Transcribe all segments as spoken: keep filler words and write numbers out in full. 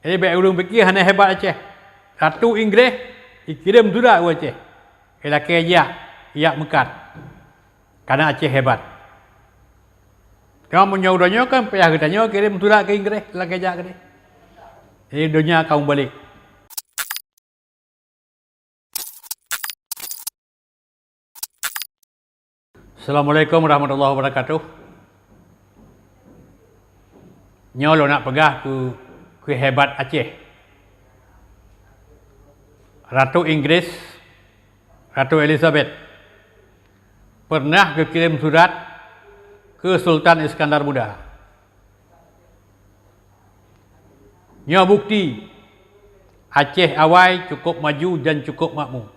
Jadi, bék ureuëng piké hana hebat Aceh. Ratu Inggréh ikirém surat u Aceh, ilakée jak, jak meukat, karna Aceh hebat. Cuma meunyoe uroe nyoe kan payah geutanyoe kirém surat keu Inggréh, ilakée jak keudeh. Jadi, donya ka meubalek. Assalamualaikum warahmatullahi wabarakatuh. Nyoe lôn nak peugah keu, keu hebat Aceh. Ratu Inggris, Ratu Elizabeth, pernah geukirém surat keu Sultan Iskandar Muda. Nyoe bukeuti, Aceh awai cukup maju dan cukup makmu.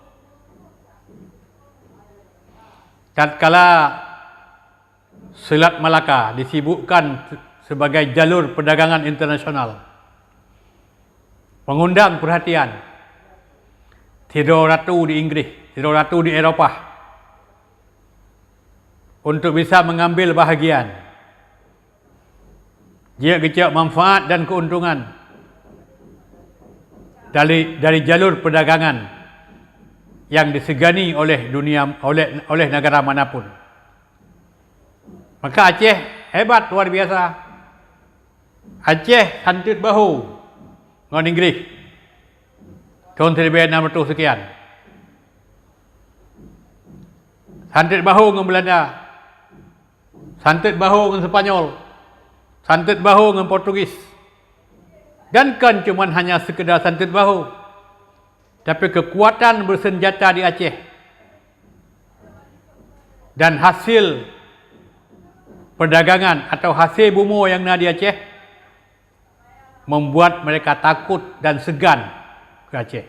Tatkala Selat Malaka disibukkan sebagai jalur perdagangan internasional, mengundang perhatian sidroe ratu di Inggris, sidroe ratu di Eropah, untuk bisa mengambil bahagian. Jeuet geucok manfaat dan keuntungan dari, dari jalur perdagangan yang disegani oleh dunia, oleh, oleh negara manapun. Maka Aceh hebat luar biasa. Aceh santeuet bahô ngon Inggris thon siribée nam reutôh seukian. Santeuet bahô ngon Beulanda. Santeuet bahô ngon Seupanyol, santeuet bahô ngon Portugis. Dan kon cuman hanya seukeudar santeuet bahô, tapi keukuatan beuseunjata di Aceh dan hasil perdagangan atau hasil bumoe nyang na di Aceh membuat mereka takut dan segan keu Aceh.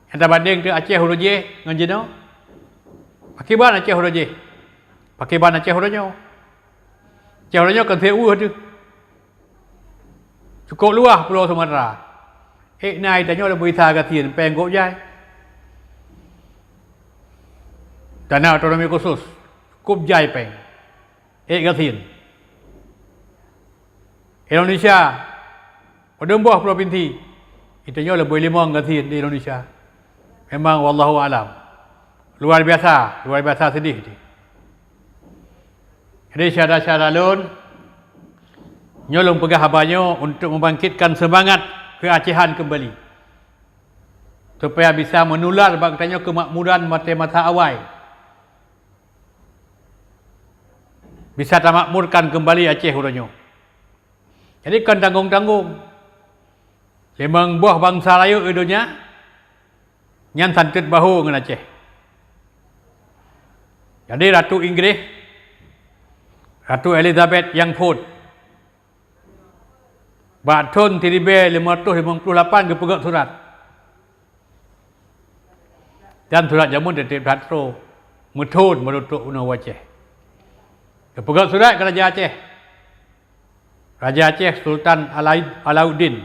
Nyang tabandeng teuh Aceh uroe jéh ngon jinoe, pakriban Aceh uroe jéh, pakriban Aceh uroe nyoe. Aceh uroe nyoe kon seuweuh teuh. Cukup luwah Pulo Sumatera. Ék na tanyoe leubeh sa gasien péng kôb jai. Tanah otonomi khusus, kôb jai péng. Ék gasien. Indonesia, padum boh propinsi, tanyoe leubeh limong gasien di Indonesia. Memang wallahu alam. Luar biasa, luar biasa sedih. Jadi, syedara-syedara lôn, nyoe lôn peugah haba nyoe untuk membangkitkan semangat keuacehan kembali, supaya bisa menular bak tanyoe kemakmuran maté masa awai. Bisa tamakmurkan kembali Aceh uroe nyoe. Jadi, kon tanggong-tanggong. Limong boh bansa rayeuk di donya nyan santeuet bahô ngon Aceh. Jadi, Ratu Inggris, Ratu Elizabeth nyang phôn, bak thon siribée limong reutôh limong ploh lapan geupeugét surat. Dan surat jameun teutab that troe, meuthon meureutok unoe u Aceh. Geupeugét surat keu Raja Aceh. Raja Aceh Sultan Alai-, Alauddin.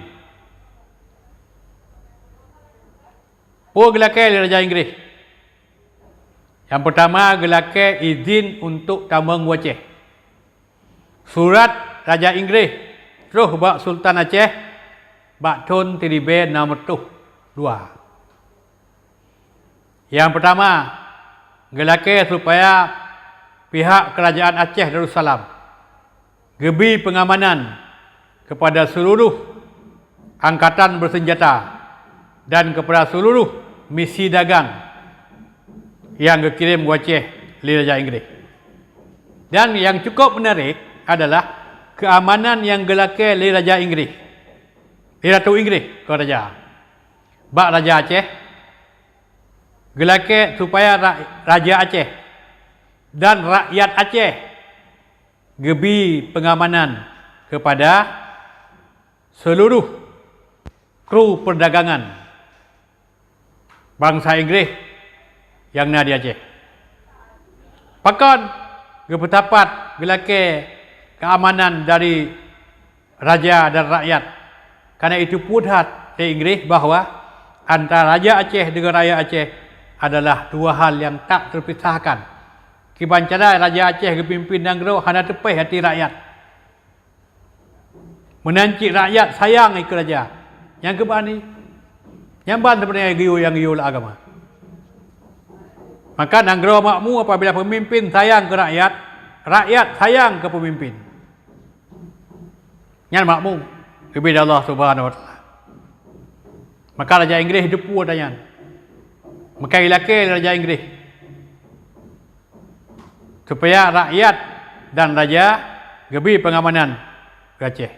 Peue geulakée lé Raja Inggris? Nyang peutama geulakée idhin untuk tamong u Aceh. Surat Raja Inggris troh bak Sultan Aceh bak thon siribée nam reutôh dua. Nyang peutama, geulakée supaya pihak Keurajaan Aceh Darussalam geubi peungamanan keupada seuluruh angkatan beuseunjata dan keupada seuluruh misi dagang nyang geukirém u Aceh lé Raja Inggris. Dan nyang cukup meunarék adalah keuamanan nyang geulakée lé Raja Inggris, lé Ratu Inggris, kon raja, bak Raja Aceh, geulakée supaya ra-, Raja Aceh dan rakyat Aceh geubi peungamanan keupada seuluruh kru peurdagangan bansa Inggris nyang na di Aceh. Pakon geupeusapat geulakée keuamanan dari raja dan rakyat? Karna itu peubuet that lé Inggris bahwa antara Raja Aceh deungon rakyat Aceh adalah dua hal nyang tak teupisahkan. Kiban cara Raja Aceh geupimpin nanggroe hana teupéh até rakyat. Meunan cit rakyat sayang keu raja. Nyang keu bani, nyang ban sebenarnya geuyue nyang geuyue lam agama. Maka nanggroe makmu apabila pemimpin sayang keu rakyat, rakyat sayang keu pemimpin. Nyan makmu geubri lé Allah Subhanahu wa Taala. Maka Raja Inggris jiteupue ata nyan. Maka ilakée lé Raja Inggris supaya rakyat dan raja geubri peungamanan di Aceh.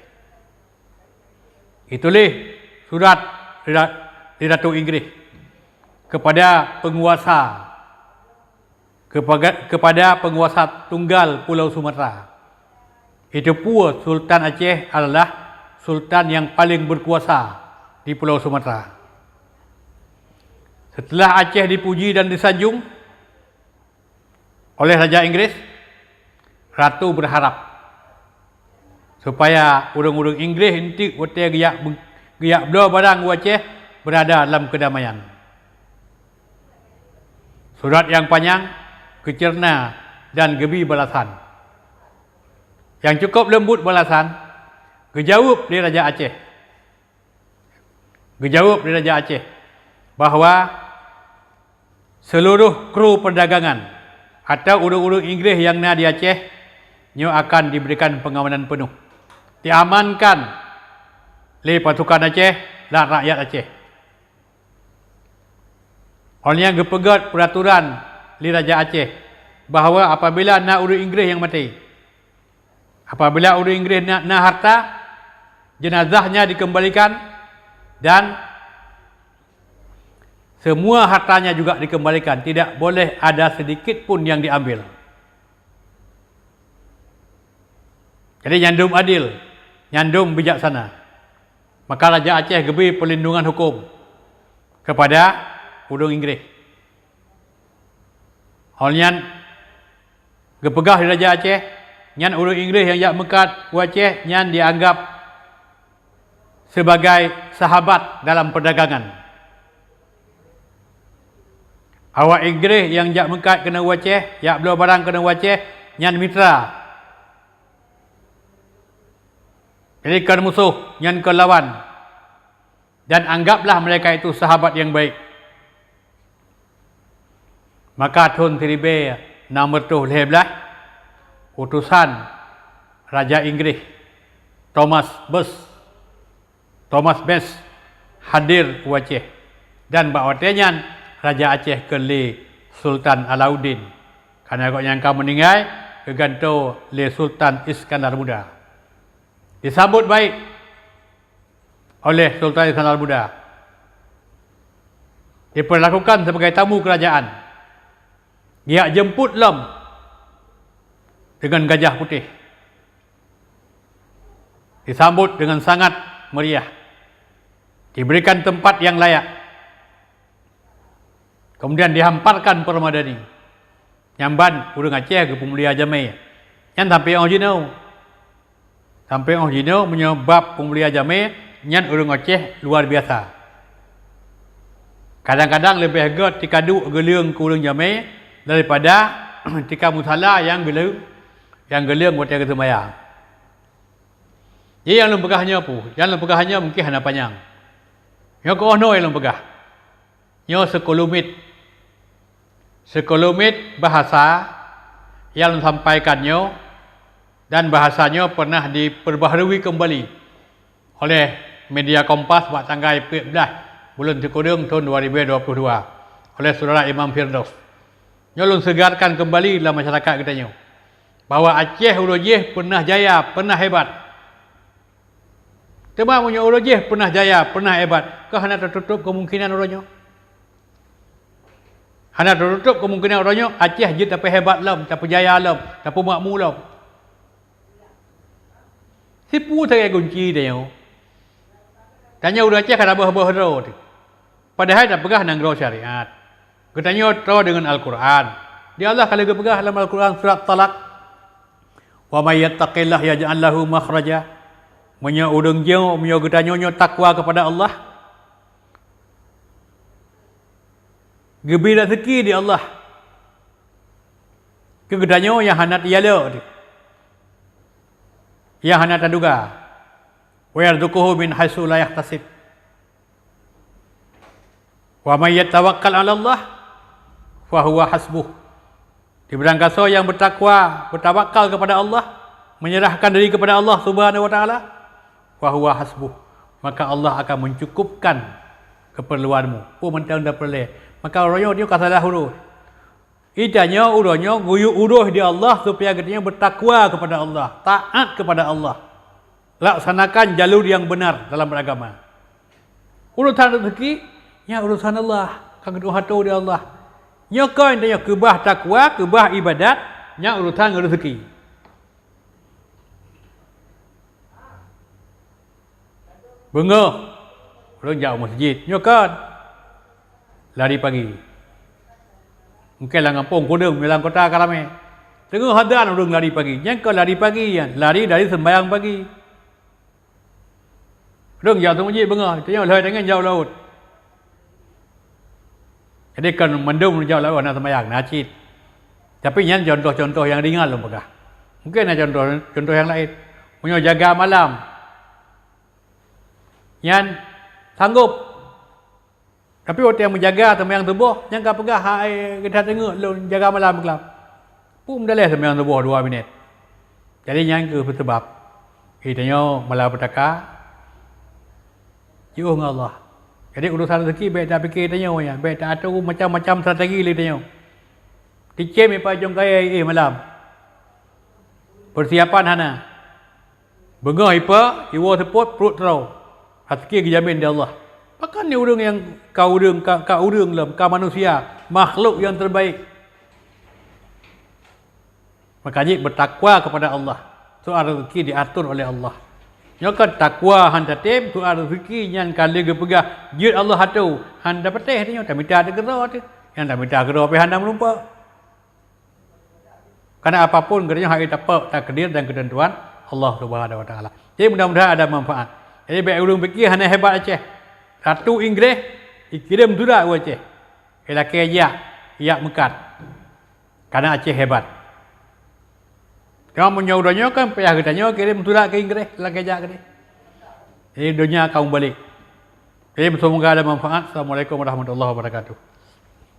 Ituléh surat di Ra-, di Ratu Inggris kepada penguasa, kepaga-, kepada penguasa tunggal Pulau Sumatera. Jiteupue Sultan Aceh adalah sultan yang paling berkuasa di Pulau Sumatera. Setelah Aceh dipuji dan disanjung oleh Raja Inggris, Ratu berharap supaya ureuëng-ureuëng Inggris eunteuk watée geujak, geujak bloe barang u Aceh berada dalam kedamaian. Surat nyang panyang geuceurna dan geubri balasan. Nyang cukup leumbut balasan geujaweueb lé Raja Aceh. Geujaweueb lé Raja Aceh bahwa seluruh kru perdagangan atau ureuëng-ureuëng Inggris nyang na di Aceh nyoe akan diberikan pengamanan penuh, diamankan lé pasukan Aceh dan rakyat Aceh. Óh lheueh nyan geupeugét peuraturan lé Raja Aceh bahwa apabila na ureuëng Inggris nyang maté, apabila ureuëng Inggris na, na harta, jenazahnya dikembalikan dan semua hartanya juga dikembalikan, tidak boleh ada sedikit pun yang diambil. Jadi nyan dum adil, nyan dum bijaksana. Maka Raja Aceh geubri perlindungan hukum kepada ureuëng Inggris. Óh lheueh nyan geupeugah lé Raja Aceh, nyan ureuëng Inggris nyang jak meukat u Aceh nyan dianggap sebagai sahabat dalam perdagangan. Awak Inggris nyang jak meukat keunoe u Aceh, jak bloe barang keunoe u Aceh, nyan mitra. Jadi kon musoh, nyan kon lawan. Dan anggaplah mereka itu sahabat yang baik. Maka thon siribée nam reutôh lhée blaih, utosan Raja Inggris, Thomas Best, Thomas Best hadir u Aceh. Dan bak watée nyan, Raja Aceh keu lé Sultan Alauddin. Karena gobnyan ka meuninggai, geugantoe lé Sultan Iskandar Muda. Disambot baik oleh Sultan Iskandar Muda. Diperlakukan sebagai tamu kerajaan. Geujak jemput lom dengan gajah putih. Disambot dengan sangat meriah. Diberikan tempat yang layak. Kemudian dihamparkan permadani. Nyan ban ureuëng Aceh geupeumulia jamé. Nyan sampai óh jinoe. Sampai óh jinoe meunyoe bab peumulia jamé, nyan ureuëng Aceh luar biasa. Kadang-kadang leubeh gét tika duek geuleueng keu ureuëng jamé daripada tika musala nyang geuleueng, nyang geuleueng watée geuseumayang. Jadi nyang lôn peugah nyoe peue? Nyang lôn peugah nyoe mungken hana panyang. Nyoe keuh noe nyang lôn peugah. Nyoe seukeulumit. Seukeulumit bahasa nyang lôn sampaikan nyoe, dan bahasa nyoe pernah diperbaharui kembali oleh media Kompas bak tanggai peuet blaih buleuen Sikureueng thon dua ribu dua puluh dua oleh Saudara Imam Firdaus. Nyoe lôn segarkan kembali lam masyarakat geutanyoe bahwa Aceh uroe jéh pernah jaya, pernah hebat. Teuma meunyoe uroe jéh pernah jaya, pernah hebat, ka hana teututup kemungkinan uroe nyoe. Hana teututup kemungkinan uroe nyoe Aceh jeuet tapeuhebat lom, tapeujaya lom, tapeumakmu lom. Sipu sagai gunci tanyoe. Tanyoe ureuëng Aceh ka taböh-böh droe teuh. Padahai tapeugah nanggroe syariat. Geutanyoe troe deungon Al-Qur'an. Di Allah ka lheueh geupeugah lam Al-Qur'an surat Talak, "Wa may yattaqillaha yaj'al lahu makhraja." Meunyoe ureuëng nyoe, meunyoe geutanyoe nyoe takwa kepada Allah, geubri rezeki di Allah keu geutanyoe nyang hana teujalok, nyang hana taduga. "Wa yarzuquhu min haitsu la yahtasib." Wa may yatawakkal 'alallah fa huwa hasbuh. Di barang gasoe nyang beutakwa, beutawakal kepada Allah, menyerahkan diri kepada Allah Subhanahu wa Taala, fa huwa hasbuh, maka Allah akan mencukupkan keperluanmu. Peue mantong tapeureulée. Maka uroe nyoe ka salah urus. Geutanyoe uroe nyoe geuyue urus di Allah supaya geutanyoe beutakwa kepada Allah, taat kepada Allah, laksanakan jalur yang benar dalam beragama. Urusan rezeki, nyan urusan Allah, ka geutuha di Allah. Nyoe kon tanyoe keubah takwa, keubah ibadat, nyan urusan rezeki. Beungoh, ureuëng jak u masjid. Nyoe kon lari pagi. Mungken lam gampông kudeueng, lam kota ka ramé. Teungoh adan ureuëng lari pagi. Nyan kon lari pagi nyan, lari dari sembahyang pagi. Ureuëng jak u masjid beungoh, tanyoe lheueh tangen jak u laôt. Jadi kon mandum jak u laôt hana sembahyang, na cit. Tapi nyan contoh-contoh nyang ringan lôn peugah. Mungken na contoh, contoh nyang laén. Meunyoe jaga malam, nyan sanggob. Tapi watée meujaga teumayang suboh, nyang ka peugah, "Hai, gata teungeut lôn jaga malam glam." Peue meudaléh teumayang suboh dua minét. Jadi nyan keuh peusabab geutanyoe malapetaka jiôh ngon Allah. Jadi urusan rezeki bék tapike tanyoe nyan, bék ta-atur macam-macam strategi lé tanyoe. Ticém ipa jong kayée éh malam. Persiapan hana. Beungoh ipa, iwoe seupôt, pruet troe. Rezeki geujamin di Allah. Pakon ni ureuëng nyang ka ureuëng, ka, ka ureuëng lom, ka manusia, makhluk yang terbaik. Maka jih beutakwa kepada Allah. Soal rezeki diatur oleh Allah. Nyoe kan takwa hán tatem, soal rezeki nyan ka lheueh geupeugah jeuet Allah atur, hán tapatéh tanyoe, tamita teuh keudroe teuh. Nyang tamita keudroe pih hana meureumpok. Karena apapun geutanyoe hana tapok takdir dan ketentuan Allah Subhanahu wa Taala. Jadi mudah-mudahan ada manfaat. Jadi bék ureuëng pike hana hebat Aceh. Ratu Inggréh ikirém surat u Aceh. Ilakée jak, jak meukat. Karena Aceh hebat. Cuma meunyoe uroe nyoe kan payah geutanyoe kirém surat keu Inggréh, lakée jak keudeh. Jadi donya ka meubalek. Jadi semoga ada manfaat. Assalamualaikum warahmatullahi wabarakatuh.